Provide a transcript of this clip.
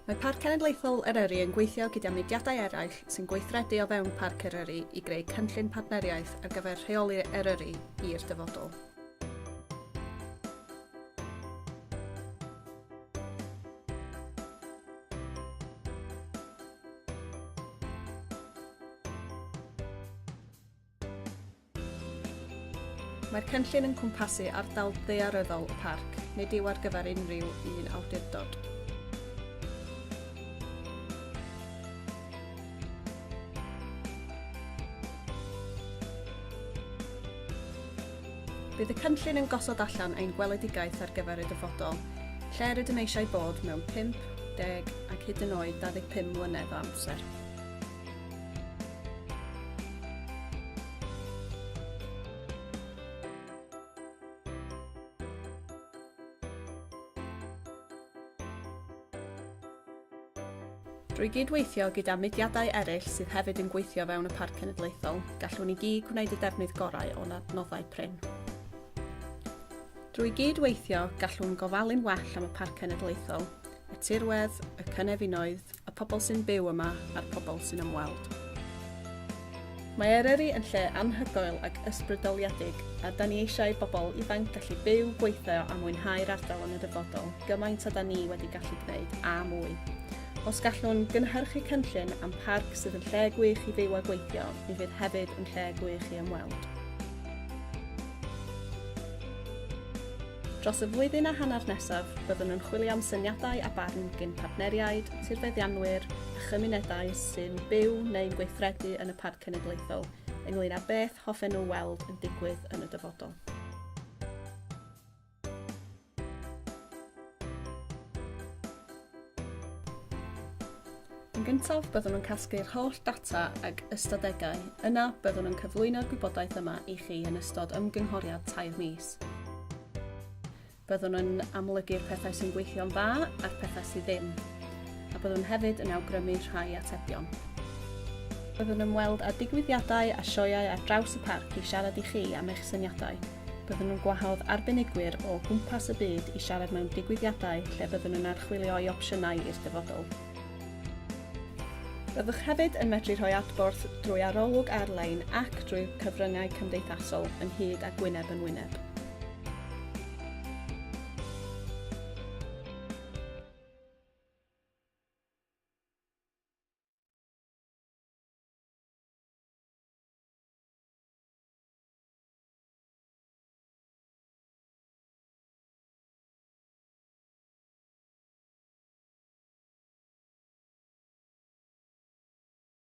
Mae Parc Cenedlaethol Eryri yn gweithio gyda mudiadau eraill sy'n gweithredu o fewn Parc Eryri i greu cynllun partneriaeth ar gyfer rheoli Eryri i'r dyfodol. Mae'r cynllun yn cwmpasu ardal ddaearyddol y parc, nid yw ar gyfer unrhyw un awdurdod. Bydd y cynllun yn gosod allan ein gweledigaeth ar gyfer y dyfodol, lle rydym eisiau bod mewn 5, 10 ac hyd yn oed 25 mlynedd o amser. Drwy gyd-weithio gyda mudiadau eraill sydd hefyd yn gweithio fewn y Parc Cenedlaethol, gallwn i gyd gwneud y defnydd gorau o'n adnoddau prin. Drwy gyd-weithio, gallwn gofalu'n well am y Parc Cenedlaethol, y tirwedd, y cynefinoedd, y pobl sy'n byw yma a'r pobl sy'n ymweld. Mae Eryri yn lle anhygoel ac ysbrydoliedig a 'da ni eisiau i bobl ifanc gallu byw, gweithio a mwynhau'r ardal yn y dyfodol gymaint â 'da ni wedi gallu gwneud, a mwy. Os gallwn gynhyrchu cynllun am parc sydd yn lle gwych i fyw a gweithio, mi fydd hefyd yn lle gwych i ymweld. Dros y flwyddyn a hanner nesaf, byddwn yn chwilio am syniadau a barn gin partneriaid, tirfeddianwyr a chymunedau sy'n byw neu'n gweithredu yn y Parc Cenedlaethol ynglŷn â beth hoffen nhw weld yn digwydd yn y dyfodol. Yn gyntaf, byddwn yn casglu'r holl data ag ystadegau. Yna, byddwn yn cyflwyno'r gwybodaeth yma i chi yn ystod ymgynghoriad tair mis. Byddwn yn amlygu'r pethau sy'n gweithio'n dda a'r pethau sydd ddim, a byddwn hefyd yn awgrymu rhai atebion. Byddwn yn ymweld â digwyddiadau a sioeau ar draws y parc i siarad i chi am eich syniadau. Byddwn yn gwahodd arbenigwyr o gwmpas y byd i siarad mewn digwyddiadau lle byddwn yn archwilio i opsiynau i'r dyfodol. Byddwch hefyd yn medru rhoi adborth drwy arolwg ar-lein ac drwy'r cyfryngau cymdeithasol ynghyd â gwyneb yn wyneb.